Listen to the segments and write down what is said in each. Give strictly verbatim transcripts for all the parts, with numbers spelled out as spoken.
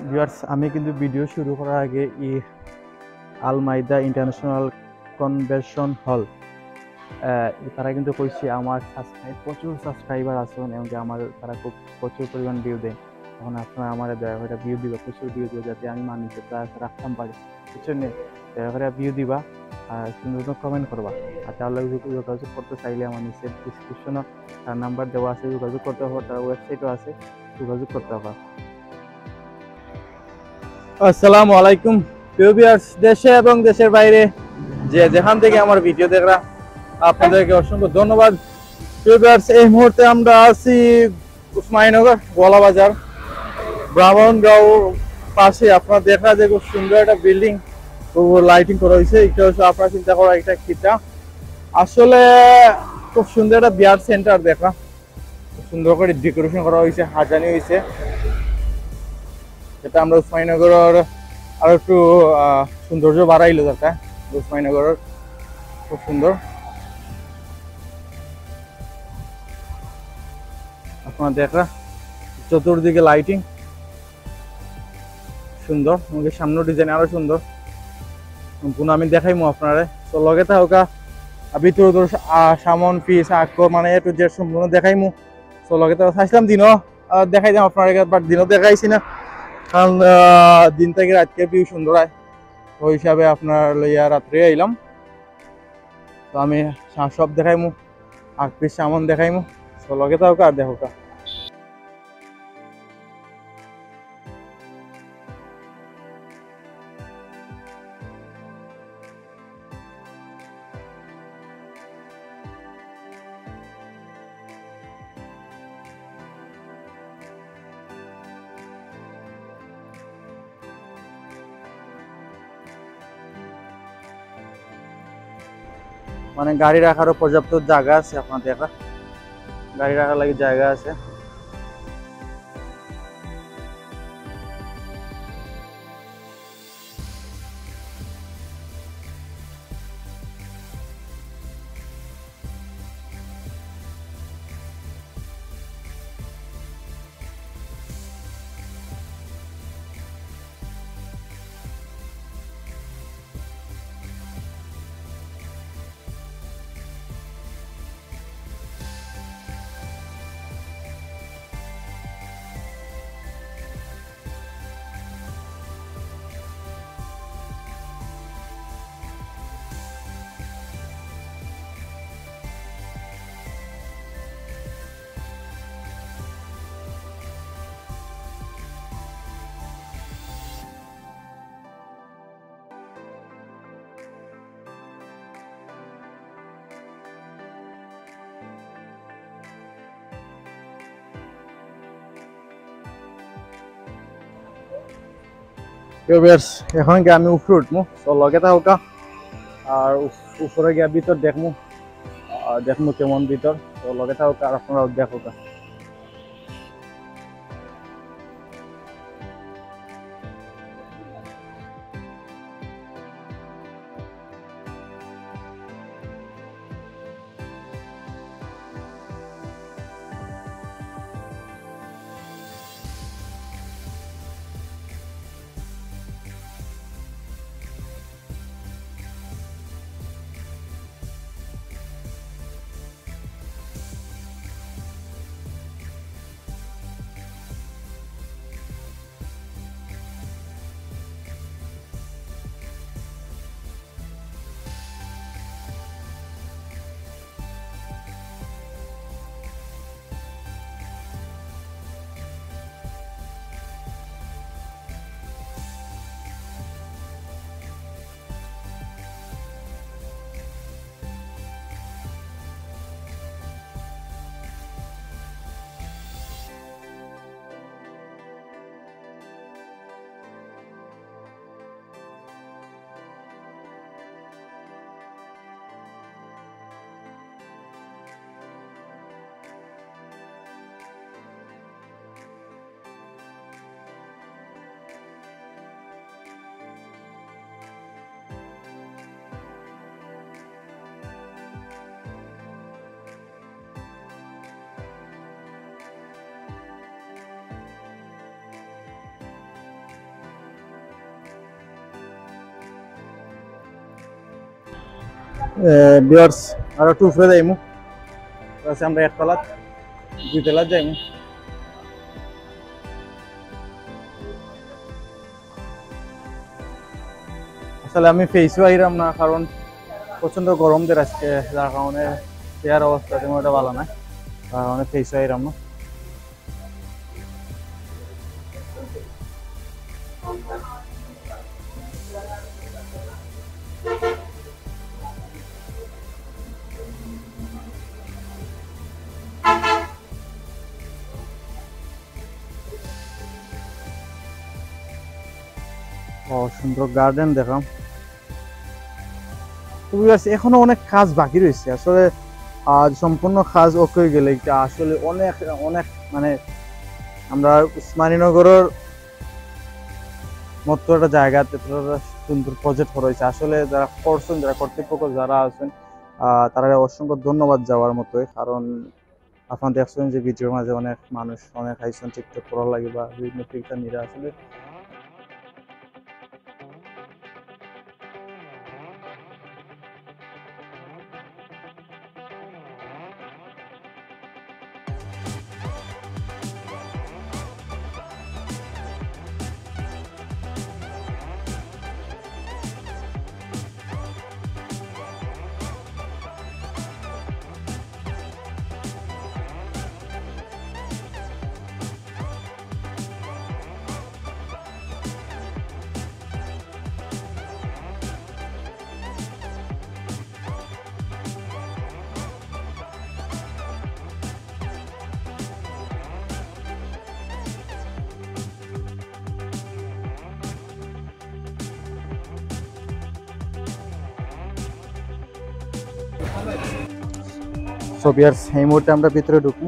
ভিউয়ার্স, আমি কিন্তু ভিডিও শুরু করার আগে ই আলমাইদা ইন্টারন্যাশনাল কনভেনশন হল, তারা কিন্তু কইছে আমার সাবস্ক্রাইব, প্রচুর সাবস্ক্রাইবার আছেন এবং কি আমার তারা খুব প্রচুর পরিমাণ ভিউ দেন। এখন আপনারা আমার দয়া করে ভিউ দিবা, প্রচুর ভিউ দিবা, যাতে আমি মানুষের কাছে রাখতাম পারি। বুঝছেন নি? দয়া করে ভিউ দিবা আর সুন্দর সুন্দর কমেন্ট করবা। আর তার লগে যোগ- যোগাযোগ করতে চাইলে আমার নিচে ডিসক্রিপশনে তার নাম্বার দেওয়া আছে, যোগাযোগ করতে পারবা, তার ওয়েবসাইটও আছে, যোগাযোগ করতে পারবা। আসসালামু আলাইকুম প্রিয় ভিউয়ার্স, দেশে এবং দেশের বাইরে যে যেখান থেকে আমার ভিডিও দেখরা, আপনাদেরকে অসংখ্য ধন্যবাদ। প্রিয় ভিউয়ার্স, এই মুহূর্তে আমরা আছি উসমানীনগর গোয়ালা বাজার, ব্রাহ্মণগাঁওর পাশে। আপনারা দেখরা যে খুব সুন্দর একটা বিল্ডিং, লাইটিং করা হয়েছে। এটা হচ্ছে আপনারা চিন্তা করা এটা কিতা, আসলে খুব সুন্দর একটা বিয়ার সেন্টার দেখরা, খুব সুন্দর করে ডেকোরেশন করা হয়েছে, হাজানি হয়েছে, যেটা আমরা উসমানীনগরের আরো একটু আহ, সৌন্দর্য বাড়াইলো যেটা উসমানীনগরের। খুব সুন্দর। আপনারা দেখরা চতুর্দিকে লাইটিং সুন্দর, আমাদের সামনের ডিজাইন আরো সুন্দর। সম্পূর্ণ আমি দেখাইমু আপনারে। তো লগে থাকা আর ভিতরে তো সা- আহ, সামন পিস আকর মানে একটু যে সম্পূর্ণ দেখাইমু। তো লগে তো চাইছিলাম দিনও আহ, দেখাই দিলাম আপনারে, বাট দিনও দেখাইছি না, কারণ আহ, দিন থেকে রাতকে ভিউ সুন্দর হয়, তো ওই হিসাবে আপনার লইয়া রাত্রে আইলাম। তো আমি সা- সব দেখাইমু, আর পিস সামন দেখাইমু। তো লগে থাকা আর দেখো। মানে গাড়ি রাখারও পর্যাপ্ত জায়গা আছে, আপনারা দেখরা গাড়ি রাখার লাগি জায়গা আছে। প্রিয় ভিউয়ার্স, এখন কি আমি উপরে উঠমু, তো লগে থাকা আর উপ- উপরে গিয়া ভিতর দেখমু, আর দেখমু কেমন ভিতর, তো লগে থাকা আর আপনারাও দেখো। ভিউয়ার্স, আরো একটু উপরে যাইমু। আছে আমরা একতলাত, দুইতলাত যাইমু। আসলে আমি ফেসও আইরাম না, কারণ প্রচণ্ড গরম দের আজকে, যার কারণে চেয়ার অবস্থা তেমন একটা ভালো না, যার কারণে ফেসও আইরাম না। ও, সুন্দর গার্ডেন দেখলাম। তো ভিউয়ার্স, এখনো অনেক কাজ বাকি রয়েছে আসলে। আজ সম্পূর্ণ কাজ ওকে হয়ে গেলে এটা আসলে অনেক, অনেক, মানে, আমরা উসমানীনগরের মতো একটা জায়গাতে এতটা সুন্দর প্রজেক্ট করা হয়েছে। আসলে যারা করছেন, যারা কর্তৃপক্ষ যারা আছেন, আহ, তারা অসংখ্য ধন্যবাদ যাওয়ার মতোই, কারণ আপনারা দেখছেন যে ভিডিওর মাঝে অনেক মানুষ, অনেক আইসন টিকটক করার লাগে বা বিভিন্ন পিকচার নিয়ে আসলে। So ভিউয়ার্স, এই মুহূর্তে আমরা ভিতরে ঢুকবো।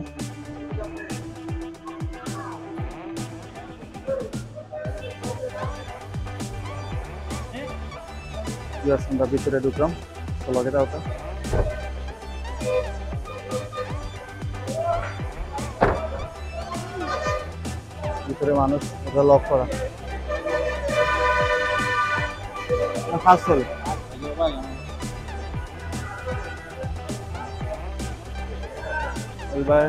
ভিউয়ার্স, আমরা ভিতরে ঢুকলাম। চলো, আগে দাও তো। ভিতরে মানুষ, এটা লক করা। না, কাজ চলে। এবার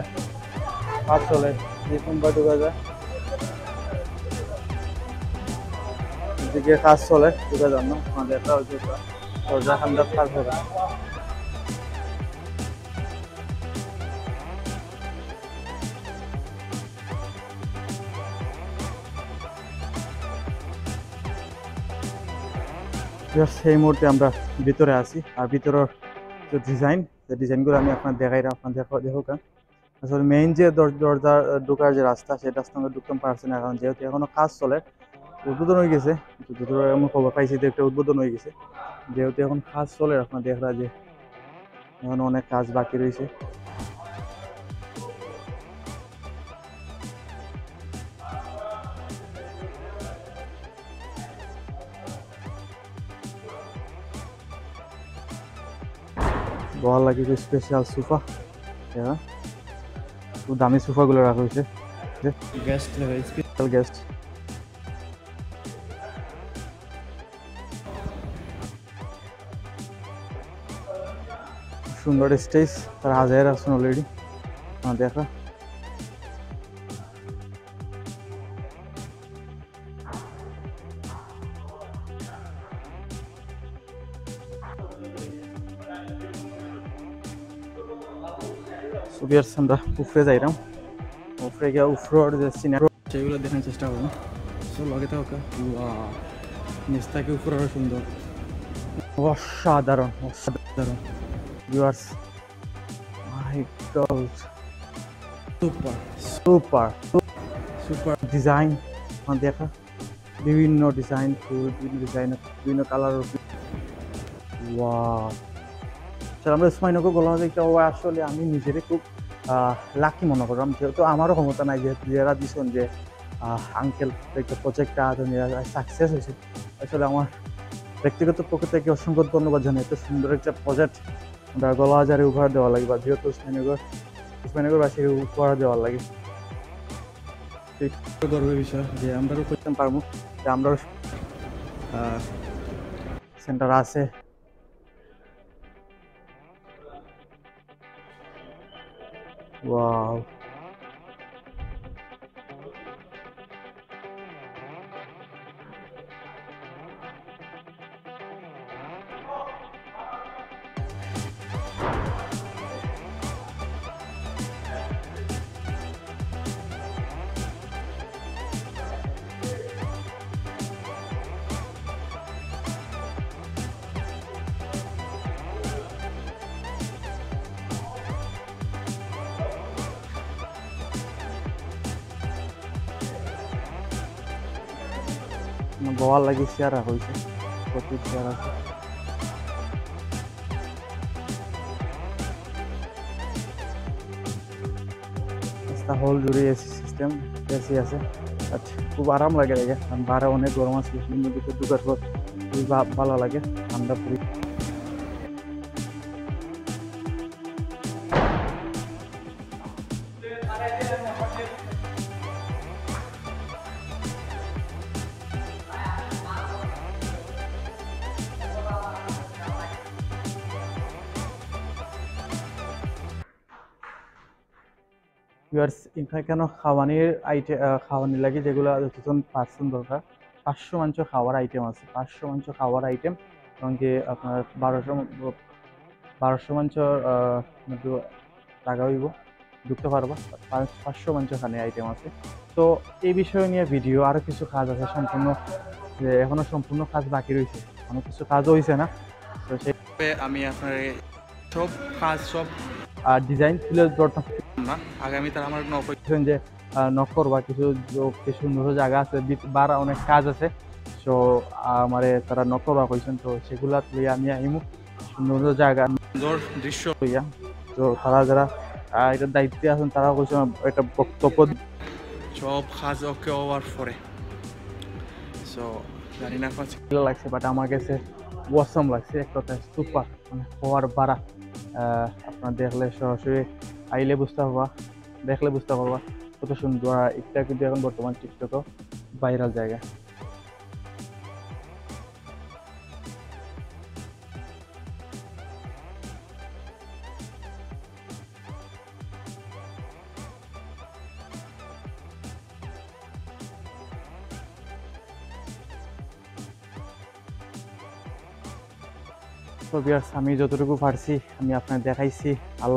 কাজ চলে, যে কোন বা ঢুকা যায়। এদিকে কাজ চলে, ঢুকা যান না, আমাদের একটা হয়তো দরজা খান্দার কাজ হবে। ভিউয়ার্স, এই মুহূর্তে আমরা ভিতরে আছি, আর ভিতরের যে ডিজাইন, যে ডিজাইনগুলো আমি আপনার দেখাইলাম, আপনার দেখো, দেখো কেন। আসলে মেইন যে দর-, দরজা, আহ, ঢোকার যে রাস্তা, সেই রাস্তা আমরা ঢুকতাম পারছি না, কারণ যেহেতু এখনো কাজ চলে, উদ্বোধন হয়ে গেছে, যতদূর আমি খবর পাইছি যে একটা উদ্বোধন হয়ে গেছে, যেহেতু এখন কাজ চলে, আপনার দেখরা যে এখন অনেক কাজ বাকি রয়েছে। বহার লাগি স্পেশাল সোফা, হ্যাঁ, খুব দামি সোফাগুলো রাখা হয়েছে। Guest, special guest. সুন্দর স্টেজ, তারা হাজার আছেন অলরেডি। হ্যাঁ, দেখা। So ভিউয়ার্স, আমরা উপরে যাইলাম, উপরে গিয়া উপরের যে সিনারি সেগুলো দেখার চেষ্টা করবো। So লগে থাকো। ওয়াও, নিচ থেকে উপরে আরো সুন্দর। অসাধারণ, অসাধারণ। Viewers, my God, super, super, super design. দেখা বিভিন্ন ডিজাইন ফুল, বিভিন্ন ডিজাইন, বিভিন্ন কালার। ওয়াও, স্যার, আমরা উসমানীনগর গোলাপজার একটা, ও, আসলে আমি নিজেরে খুব, আহ, লাকি মনে করলাম, যেহেতু আমারও ক্ষমতা নাই, যেহেতু যারা দিছেন যে, আহ, আঙ্কেল একটা প্রজেক্টটা সাকসেস হয়েছে। আসলে আমার ব্যক্তিগত পক্ষ থেকে অসংখ্য ধন্যবাদ জানাই, এত সুন্দর একটা প্রজেক্ট আমরা গোলাপজারে উপহার দেওয়া লাগে, বা যেহেতু উসমানীনগর, উসমানীনগরবাসীকে উপহার দেওয়া লাগে। ঠিক। গর্বের বিষয় যে আমরাও করতাম পারবো, যে আমরাও, আহ, সেন্টার আছে। Wow. বওয়ার লাগি চেয়ার রাখা অইছে, প্রচুর চেয়ার আছে। রাস্তা হল জুড়ে এসি সিস্টেম, এসি আছে, but খুব আরাম লাগে, লাগে, কারণ বারে অনেক গরম আছে, এসির মধ্যে ঢুকার পর খুবই ভা-, ভালো লাগে, ঠান্ডা পরি-। ভিউয়ার্স, এখানো খাওয়ানির আইটে-, আহ, খাওয়ানির লাগি যেগুলা যতজন পার্সন দরকার, পাঁচশো মানষর খাওয়ার আইটেম আছে, পাঁচশো মানষর খাওয়ার আইটেম, এবং কি আপনার বারোশো, বারোশো মানষর, আহ, মধ্যে জাগা অইবো, ঢুকতে পারবা, পাঁচ-, পাঁচশো মানষর খানি আইটেম আছে। তো এই বিষয় নিয়ে ভিডিও, আরো কিছু কাজ আছে সম্পূর্ণ, যে এখনো সম্পূর্ণ কাজ বাকি রইছে, অনেক কিছু কাজ অইছে না। তো সেই আমি আপনার সব কাজ, সব আর ডিজাইন তুলে ধরতাম না। আগামী তারা আমার নক করছেন যে, আহ, নক করবা, কিছু, কিছু সুন্দর জাগা আছে, বিট-, বারা অনেক কাজ আছে। So, আমারে তারা নক করবা কইছেন, তো সেগুলা লইয়া আমি আইমু। সুন্দর সুন্দর জাগা, সুন্দর দৃশ্য লইয়া। তো তারা যারা, আহ, এটার দায়িত্বে আছেন, তারা কইছেন একটা বক্তব্য দি-, সব কাজ ওকে হওয়ার পরে। So, জানি না এখন কিলা লাগছে, but আমার কাছে অসাম লাগছে, এক কথায় সুপার। মানে, হওয়ার বারা, আহ, আপনারা দেখলে সরাসরি আইলে বুঝতে পারবা, দেখলে বুঝতে পারবা কত সুন্দর। আর এটা কিন্তু এখন বর্তমান টিকটকও ভাইরাল জায়গা। তো ভিউয়ার্স, আমি যতটুকু পারছি আমি আপনারে দেখাইছি আল,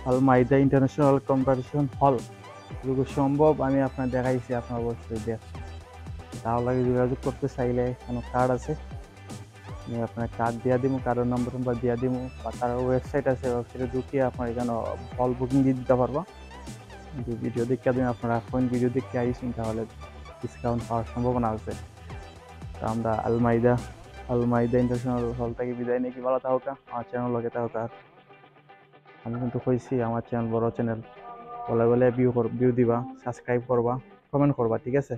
আল মাইদা ইন্টারন্যাশনাল কম্পিটিশন হল, যতটুকু সম্ভব আমি আপনারে দেখাইছি, আপনারা অবশ্যই দেখছেন। তার লাগি যোগাযোগ করতে চাইলে এখানো কার্ড আছে, আমি আপনারে কার্ড দিয়া দিমু, কার্ডর নাম্বার টাম্বার দিয়া দিমু, বা তার ওয়েবসাইট আছে, ওয়েবসাইটে ঢুকিয়া আপনারা এখানো হল বুকিং দিয়া দিতা পারবা। যদি ভিডিও দেখিয়া দিন, আপনারা কোন ভিডিও দেখিয়া আইছেন, তাহলে ডিসকাউন্ট পাওয়ার সম্ভাবনা আছে। তো আমরা আলমাইদা, আলমাইদা ইন্টারন্যাশনাল হল থাকি বিদায় নিয়া কি ভালো থাকউক্কা, আমার চ্যানেল লগে থাকউক্কা। আর আমি কিন্তু কইছি আমার চ্যানেল বড় চ্যানেল, বলে বলে ভিউ কর-, ভিউ দিবা, সাবস্ক্রাইব করবা, কমেন্ট করবা, ঠিক আছে?